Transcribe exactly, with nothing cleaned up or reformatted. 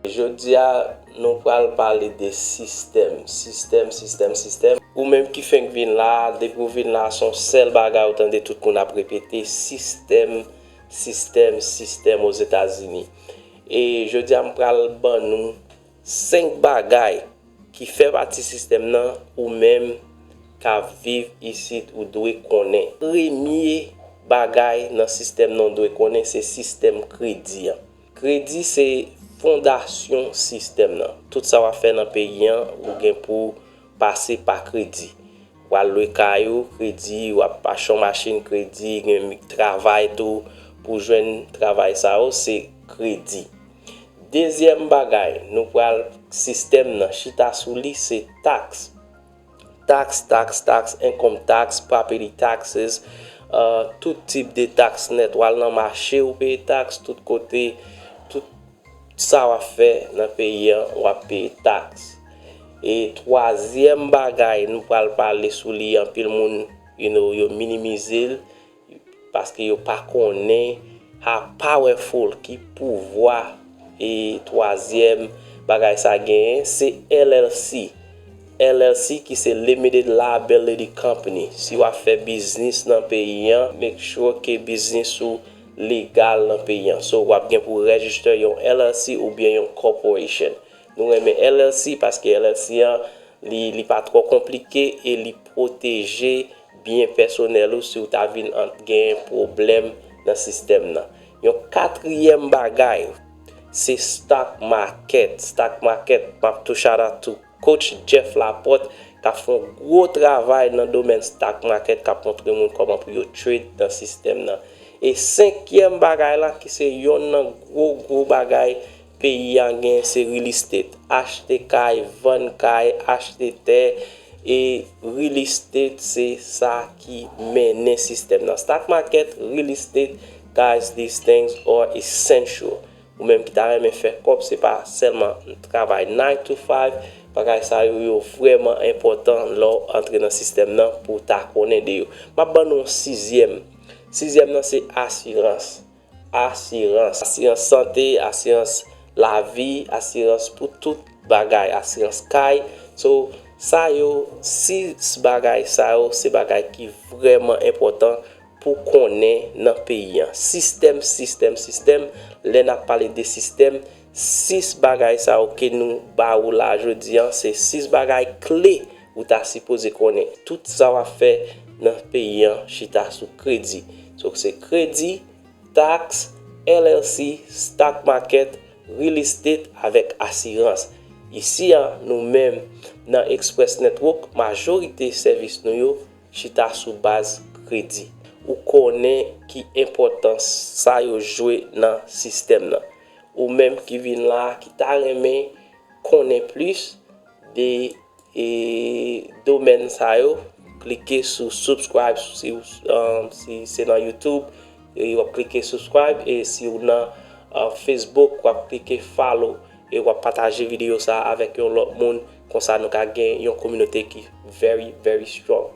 Jodi a, nou pral pale de sistèm. Sistèm, sistèm, sistèm. Ou menm ki fenk vin la, depi w vin la, se yon sèl bagay ou tande tout moun ap repete, sistèm, sistèm, sistèm Ozetazini. E jodi a, m pral ban nou senk bagay ki fè pati sistèm nan, ou menm k ap viv isit, ou dwe konnen. Premye bagay nan sistèm nan ou dwe konnen, se sistèm kredi an. Kredi se fondasyon sistèm nan. Tout sa w ap fè nan peyi an, ou gen pou pase pa kredi. W al lwe kay ou, kredi, w ap achte yon machin, kredi, gen travay tou, pou jwenn travay sa yo, se kredi. Dezyèm bagay, nou pral sistèm nan chita sou li, se taks. Taks, taks, taks, income tax, property taxes, uh, tout tip de taks nèt. W al nan mache, ou peye taks, tout kote, tout sa w ap fè nan peyi an, w ap peye taks. E twazyèm bagay nou pral pale sou li, anpil moun, you know, yo minimize l, paske yo pa konnen how powerful, ki pouvwa e twazyèm bagay sa genyen, se L L C. L L C ki se Limited Liability Company. Si w ap fè biznis nan peyi an, make sure ke biznis ou legal nan peyi an. So, w ap gen pou register yon L L C oubyen yon corporation. Nou renmen L L C paske L L C an, li, li pa twò konplike e li pwoteje byen pèsonèl ou si w ta vin an, gen pwoblèm nan sistèm nan. Yon katriyèm bagay, se stock market. Stock market, m ap tou shout out to Coach Jeff Laporte, k ap fè yon gwo travay nan domèn stock market, k ap montre moun kòman pou yo trade nan sistèm nan. E senkyèm bagay la, ki se yonn nan gwo, gwo bagay peyi a gen, se real estate. Achte kay, vann kay, achte tè, e real estate se sa ki mennen sistèm nan. Stock market, real estate, guys, these things are essential. Ou menm ki ta renmen fè kòb, se pa sèlman travay nine to five, bagay sa yo, yo vrèman enpòtan lè w antre nan sistèm nan pou w ta konnen de yo. M ap ban nou yon sizyèm. Sizyèm nan se asirans. Asirans. Asirans sante, asirans lavi, asirans pou tout bagay, asirans kay. So, sa yo, sis bagay sa yo, se bagay ki vrèman enpòtan pou konnen nan peyi an. Sistèm, sistèm, sistèm. Lè n ap pale de sistèm, sis bagay sa yo ke nou ba ou la jodi an, se sis bagay kle ou ta sipoze konnen. Tout sa w ap fè nan peyi an chita sou kredi. So, se kredi, taks, L L C, stock market, real estate avèk asirans. Isi a, nou menm nan Express Network, majorite sèvis nou yo chita sou baz kredi. Ou konnen ki enpòtans sa yo jwe nan sistèm nan. Ou menm ki vin la, ki ta renmen konnen plis de, e, domèn sa yo, klike sou subscribe si, um, si se nan YouTube, e w ap klike subscribe, e si w nan, uh, Facebook, w ap klike follow, e w ap pataje videyo sa avèk yon lòt moun, konsa nou ka gen yon kominote ki very, very strong.